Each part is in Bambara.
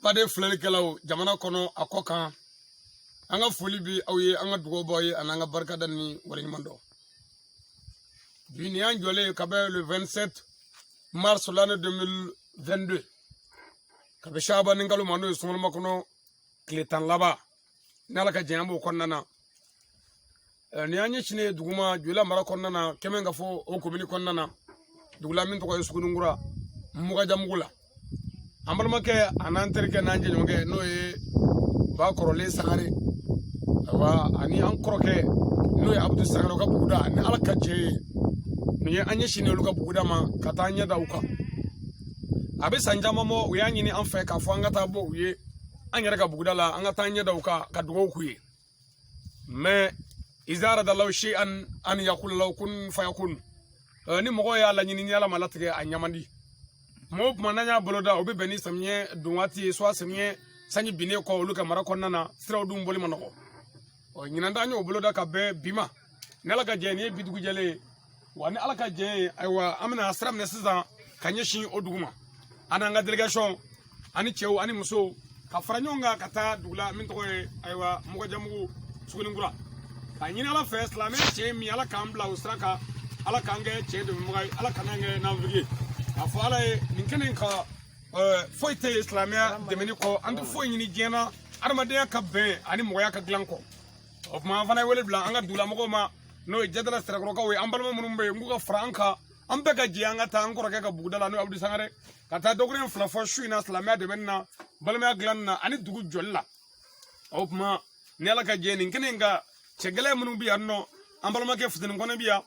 Baden filɛlikɛlaw jamana kɔnɔ a kɔ kan, an ka foli bi aw ye, an ka dugawu b'aw ye, ani an ka barikada ni waleɲuman dɔn. Bi nin y'an jɔlen ka bɛn le 27 mars l'année 2022, ka bɛn Shabani kalo ma, n'o ye sunkalo makɔnɔ tile 10 laban. Ni Ala ka jɛn, an b'o kɔnɔna na. Nin y'an ɲɛsinnen ye duguma Joyila mara kɔnɔna na, kɛmɛ ka fɔ o komini kɔnɔna na, dugu la min tɔgɔ ye Suguninkura, Mugajamugu la. An balimakɛ a n'an terikɛ n'an jɛɲɔgɔnkɛ, n'o ye ba kɔrɔlen Sangare, ayiwa, ani an kɔrɔkɛ n'o ye Abudu Sangare, ka buguda, ni Ala ka jɛ ye, nin ye an ɲɛsinnen olu ka buguda ma ka taa ɲɛ da u kan. A bɛ san caman bɔ, u y'a ɲini an fɛ k'a fɔ an ka taa bɔ u ye an yɛrɛ ka buguda la, an ka taa ɲɛ da u kan ka dugawu k'u ye. Mais iza aradallahu shay'an an yaqula lahu kun fayakun. Ni mɔgɔ y'a laɲini, ni Ala ma latigɛ, a ɲamandi. Tuma o tuma n'an y'a boloda, o bɛ bɛn ni samiyɛ don waati ye, soit samiyɛ sanji binnen kɔ olu ka mara kɔnɔna na, siraw dun bɔli ma nɔgɔ. Ɔ ɲinan ta, an y'o boloda ka bɛn bi ma. Ni Ala ka jɛ, nin ye bi dugu jɛlen ye wa. Ni Ala ka jɛ ye, ayiwa, an bɛna sira minɛ sisan ka ɲɛsin o dugu ma, an n'an ka délégation ani cɛw ani musow ka fara ɲɔgɔn kan ka taa dugu la min tɔgɔ ye, ayiwa, Mugajamugu, Suguninkura, k'a ɲini Ala fɛ, silamɛ tiɲɛ min, Ala k'an bila o sira kan, Ala k'an kɛ tiɲɛ dɛmɛbaga ye, Ala kan'an kɛ nafigi ye. K'a fɔ Ala ye nin kɛnɛ in kan, foyi tɛ yen silamɛya dɛmɛni kɔ. An tɛ foyi ɲini diɲɛ na adamadenya ka bɛn ani mɔgɔya ka dilan kɔ. O tuma an fana ye wele bila an ka dugulamɔgɔw ma, n'o ye Jadala Sirakɔrɔkaw ye, an balima minnu bɛ yen, n k'u ka fara an kan, an bɛɛ ka jɛ an ka taa an kɔrɔkɛ ka buguda la, n'o ye Abudu Sangare, ka taa dɔgɔkun fila fɔ su in na silamɛya dɛmɛni na, balimaya dilanni na ani dugu jɔli la. O tuma ni Ala ka jɛ, nin kɛnɛ in kan, cɛ gɛlɛn minnu bɛ yan nɔ, an balimakɛ Fuseni Kɔnɛ bɛ yan,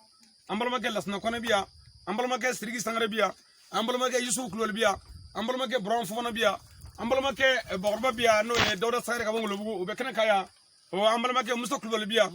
an balimakɛ Lasina Kɔnɛ bɛ yan, an balimakɛ Siriki Sangare bɛ yan, an balimakɛ Yusufu Kulubali bɛ yan, an balimakɛ Burama Fofana bɛ yan, an balimakɛ Bakɔrɔba bɛ yan, n'o ye Dawuda Sangare ka bɔ Ngolobugu, o bɛ kɛnɛ kan yan. An balimakɛ Musa Kulubali bɛ yan,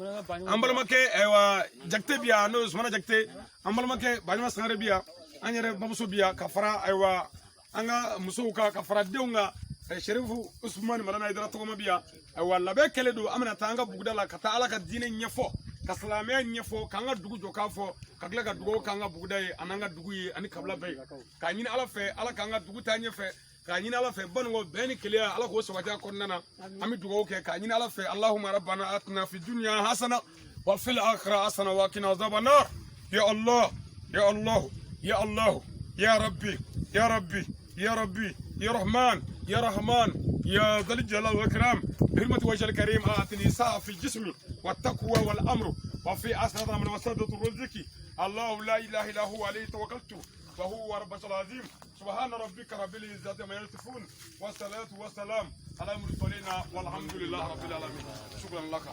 an balimakɛ, ayiwa, Jakite bɛ yan, n'o ye Sumana Jakite, an balimakɛ Baɲuma Sangare bɛ yan, an yɛrɛ bamuso bɛ yan, ka fara, ayiwa, an ka musow kan, ka fara denw kan, Sherifu Usumani Madani Hayidara tɔgɔma bɛ yan. Ayiwa, labɛn kɛlen don, an bɛna taa an ka buguda la ka taa Ala ka diinɛ ɲɛfɔ, ka silamɛya ɲɛfɔ, k'an ka dugu jɔ k'a fɔ, ka tila ka dugawu k'an ka buguda ye ani an ka dugu ye ani kabila bɛɛ ye, k'a ɲini Ala fɛ, Ala k'an ka dugu taa ɲɛfɛ, k'a ɲini Ala fɛ banikɔ bɛn ni kelenya, Ala k'o sabati a kɔnɔna na. An bɛ dugawu kɛ k'a ɲini Ala fɛ. Allahumma rabbana atina fi dunya hasana wa fil akhirati hasana wa qina azaban nar. Ya Allah, ya Allah, ya Allah, ya Rabbi, ya Rabbi, ya Rabbi, ya Rahman, ya Rahman, ya Dhal Jalal wal Ikram, بحرمة وجه الكريم أعطني ساعة في الجسم والتقوى والأمر وفي أسرة من وسادة الرزق. الله لا إله إلا هو عليه توكلت وهو رب العظيم. سبحان ربك رب العزة ما يصفون والصلاة والسلام على المرسلين والحمد لله رب العالمين. شكرا لك.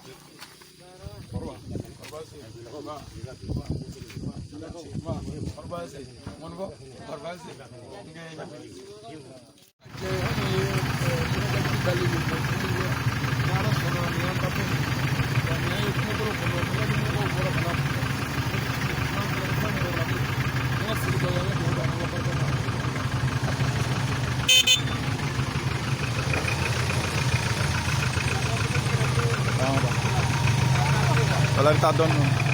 Wala i bɛ taa dɔɔnin.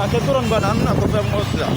A kɛ dɔrɔn banna, an bɛna kɔfɛ mɔgɔ sisan.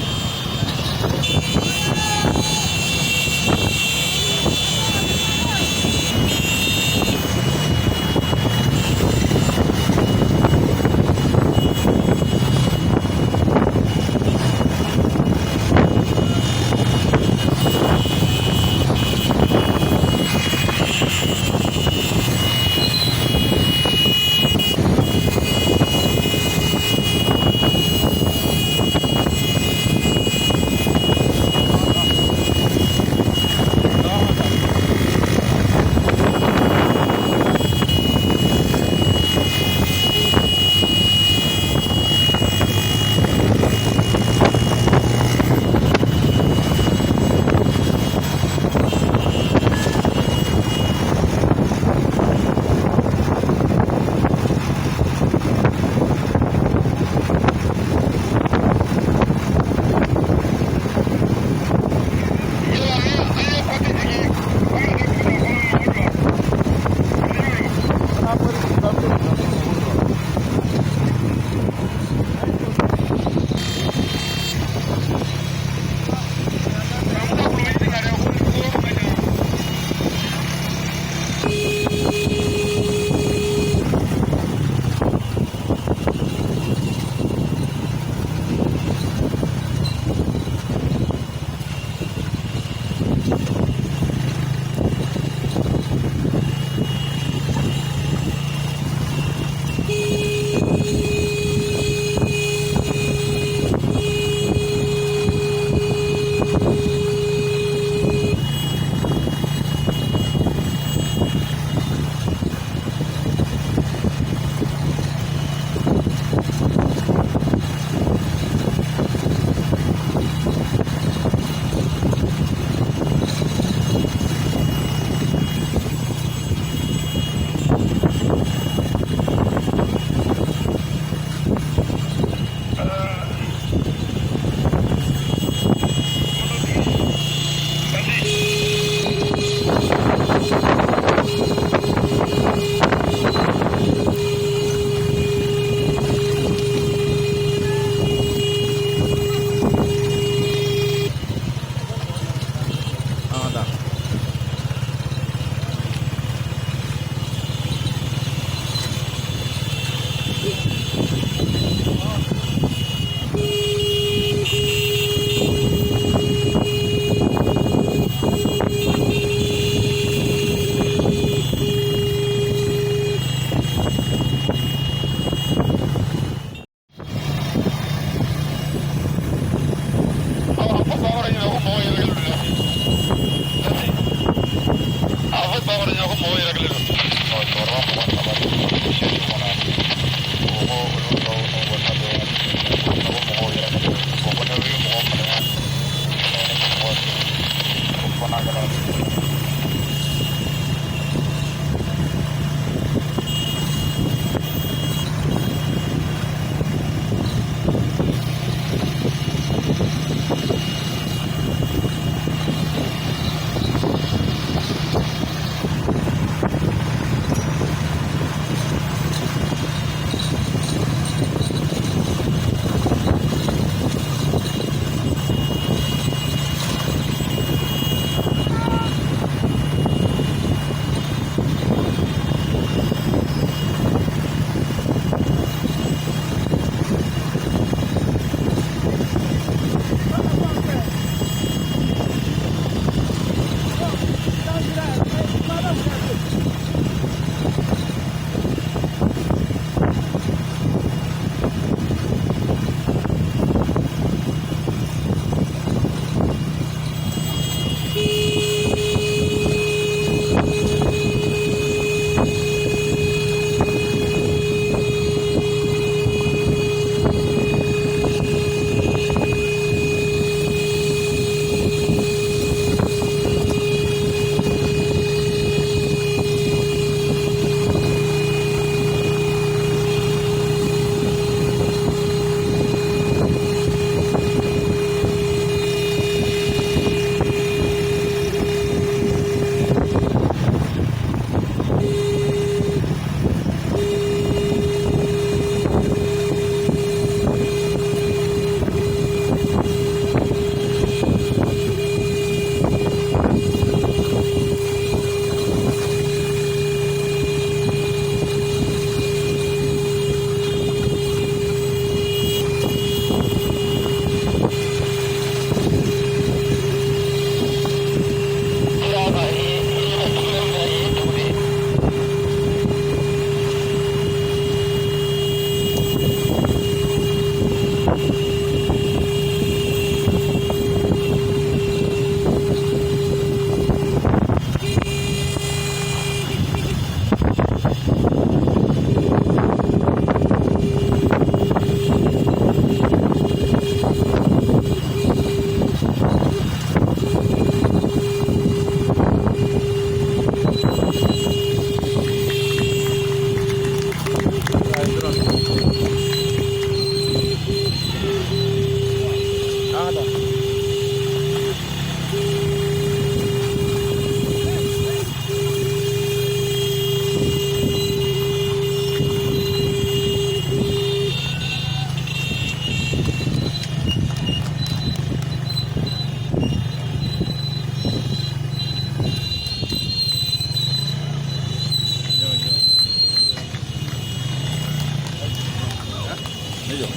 Jɔ.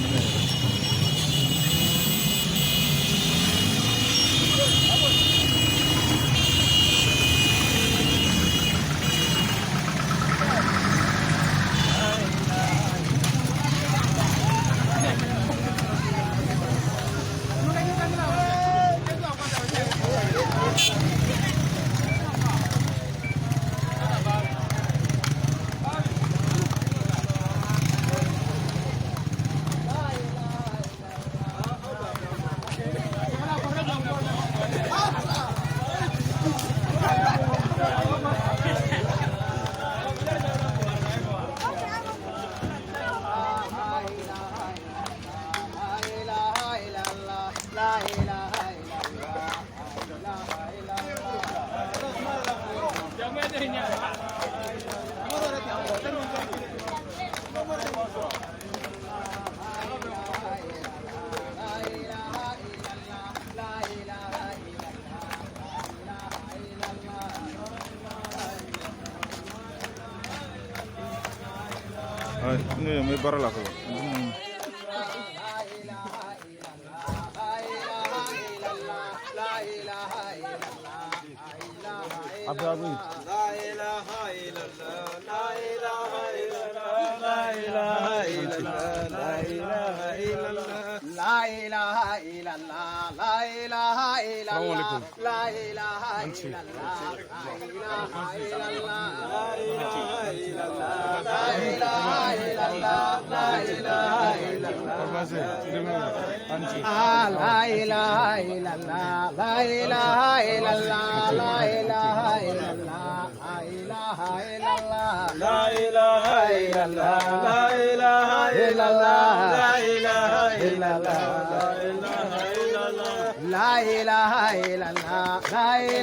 Ne n bɛ baara la fɔlɔ. La ilaha illallah, la ilaha illallah, la ilaha illallah, la ilaha illallah, la ilaha illallah, la ilaha illallah, la ilaha illallah, la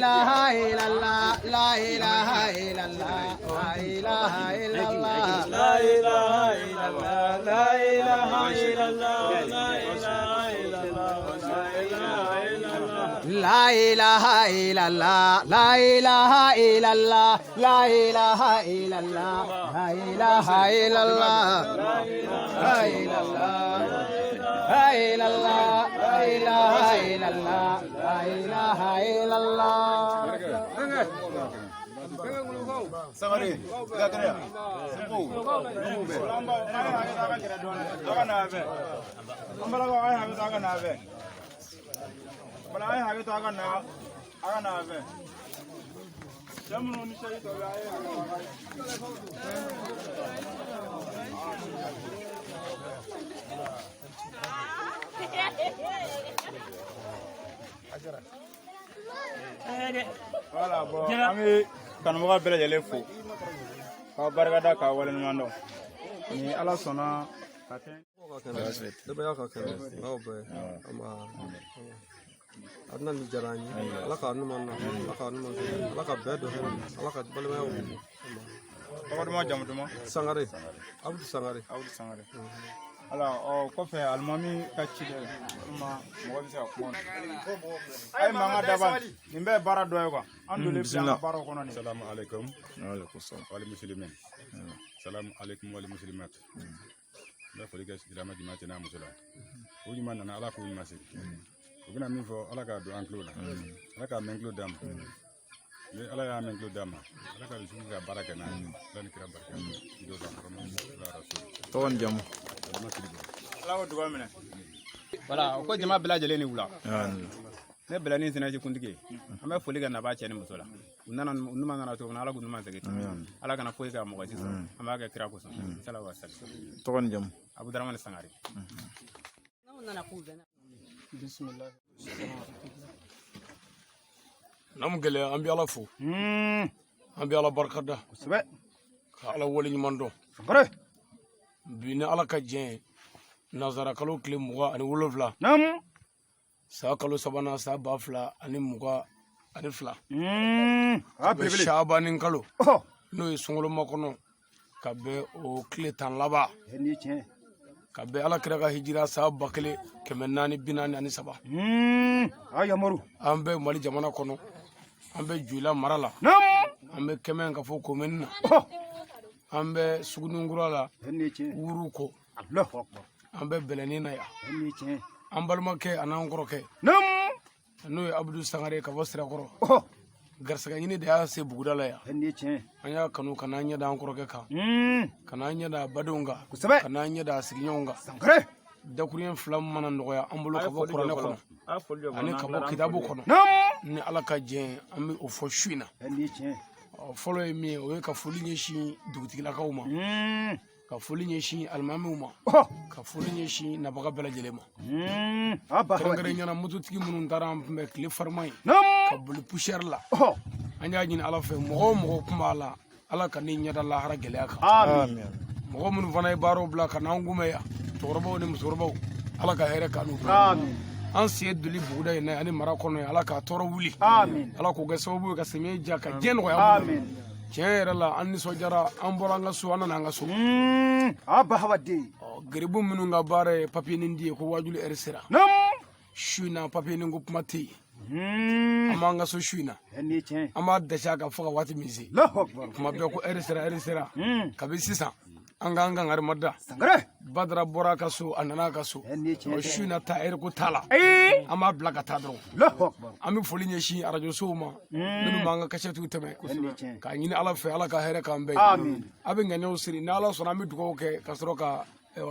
ilaha illallah, la ilaha illallah, la ilaha illallah, la ilaha illallah, la ilaha illallah, la ilaha illallah, la ilaha illallah, la ilaha illallah, la ilaha illallah, la ilaha illallah, la illallah, la illallah, la ilaha illallah, la ilaha illallah. Sangare, Gakare, Simbo, Numbe. Voilà, bon, an bɛ kanubaga bɛɛ lajɛlen fo k'aw barikada k'aw waleɲuman dɔn ni Ala sɔnna ka kɛ. Denbaya ka kɛnɛ n'aw bɛɛ a bɛna nin diyara an ye. Ala k'a ɲuman na, Ala k'a ɲuman kɛ, Ala ka bɛɛ don hɛrɛ la, Ala ka balimaya wuli. Tɔgɔ duman, jamu duman? Sangare, Abudu Sangare. Abudu Sangare. Ala ɔ kɔfɛ alimami ka ci dɛ walima mɔgɔ bɛ se ka kuma. A ye mankan daba nin bɛɛ ye baara dɔ ye quoi. An donnen filɛ an ka baaraw kɔnɔ nin. Salamu alaikum. Waaleykum salam. Wal muslimin. Salamu alaikum wal muslimat. N bɛ foli kɛ silamɛ jama cɛ n'a muso la. O ɲuman nana, Ala k'o ɲuman se. U bɛna min fɔ, Ala k'a don an tulo la. Ala k'a mɛn tulo d'an ma. Ni Ala y'a mɛn tulo d'an ma, Ala ka dusu ka baara kɛ n'a ye. Ala ni kira barika. Dɔ ka kɔrɔma ala rasul. Tɔgɔ ni jamu? Adama Sidibe. Ala ko dugawu minɛ. Voilà, o ko jama bɛɛ lajɛlen ni wula. Ne Bɛlɛni Sinaji kuntigi, an bɛ foli kɛ nabaa cɛ ni muso la. U nana, u ɲuman nana cogo min na, Ala k'u ɲuman segin. Ala kana foyi kɛ mɔgɔ si sɔrɔ. An b'a kɛ kira kosɔn. Salawa wa salam. Tɔgɔ ni jamu? Abudaramani Sangare. Bisimilahi. N'an gɛlɛya, an bɛ Ala fo. An bɛ Ala barikada. Kosɛbɛ. Ka Ala waleɲuman dɔn. Sangare. Bi ni Ala ka diɲɛ ye, nanzara kalo tile 27. Naamu. San kalo sabanan san 2022. A belebele. Sabani kalo. N'o ye sunkalo makɔnɔ ka bɛn o tile 10 laban. Nin ye tiɲɛ. Ka bɛn Ala kira ka hijira san 1443. A yamaru. An bɛ Mali jamana kɔnɔ. An bɛ Joyila mara la. Naamu. An bɛ Kɛmɛ ka fɔ komini na. An bɛ Sugunikura la. Nin ye tiɲɛ. Wuru kɔ. Alahu akbar. An bɛ Bɛlɛnin na yan. An balimakɛ an'an kɔrɔkɛ n'o ye Abudu Sangare ka bɔ Sirakɔrɔ. Garisɛgɛ ɲini de y'a se buguda la yan. An y'a kanu ka n'an ɲɛ da an kɔrɔkɛ kan, ka n'an ɲɛ da a badenw kan, ka n'an ɲɛ da a sigiɲɔgɔnw kan. Dakuruɲɛ fila mana nɔgɔya an bolo ka bɔ kuranɛ kɔnɔ ani ka bɔ kitabu kɔnɔ, ni Ala ka jɛn an bɛ o fɔ su in na. Fɔlɔ ye min ye, o ye ka foli ɲɛsin dugutigilakaw ma, ka foli ɲɛsin alimamiw ma, ka foli ɲɛsin nabaga bɛɛ lajɛlen ma. Kɛrɛnkɛrɛnnenya mototigi minnu taara an kunbɛn tile farima ye ka boli poussière la, an y'a ɲini Ala fɛ, mɔgɔ o mɔgɔ kun b'a la, Ala ka ne ɲɛda lahara gɛlɛya kan. Mɔgɔ minnu fana ye baaraw bila ka n'an kunbɛn yan, cɛkɔrɔbaw ni musokɔrɔbaw, Ala ka hɛrɛ k'an n'u bɛɛ. An sen doli buguda in na ani mara kɔnɔ yan, Ala k'a tɔɔrɔ wuli, Ala k'o kɛ sababu ye ka samiyɛ diya, ka diɲɛ nɔgɔya an bolo. Tiɲɛ yɛrɛ la, an nisɔndiyara, an bɔra an ka so, an nana an ka so. Garibu minnu ka baara ye papiye nin di ye ko wajulu ɛri sera su in na, papiye nin ko kuma tɛ yen. An b'an ka so su in na, an b'a dɛsɛ a kan fo ka waati min se. Kuma bɛɛ ko ɛri sera, ɛri sera. Kabi sisan an k'an kan ma da. Badara bɔra a ka so, a nana a ka so. Su in na ta ɛri ko t'a la, an b'a bila ka taa dɔrɔn. An bɛ foli ɲɛsin arajosow ma minnu b'an ka kasɛtiw tɛmɛ, k'a ɲini Ala fɛ, Ala ka hɛrɛ k'an bɛɛ ye. A bɛ ŋaniyaw siri, ni Ala sɔnna an bɛ dugawu kɛ ka sɔrɔ ka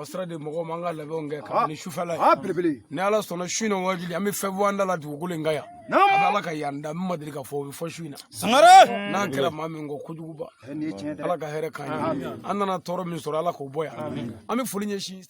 sira di mɔgɔw ma, an ka labɛnw kɛ ka ni sufɛla ye. Ni Ala sɔnna, su in na wajuli an bɛ fɛn bɔ an da la dugukolo in kan yan. A bɛ Ala ka yan da min ma deli ka fɔ, o bɛ fɔ su in na. N'a kɛra maa min kɔ kojuguba, Ala ka hɛrɛ k'an ye. An nana tɔɔrɔ min sɔrɔ, Ala k'o bɔ yan. An bɛ foli ɲɛsin.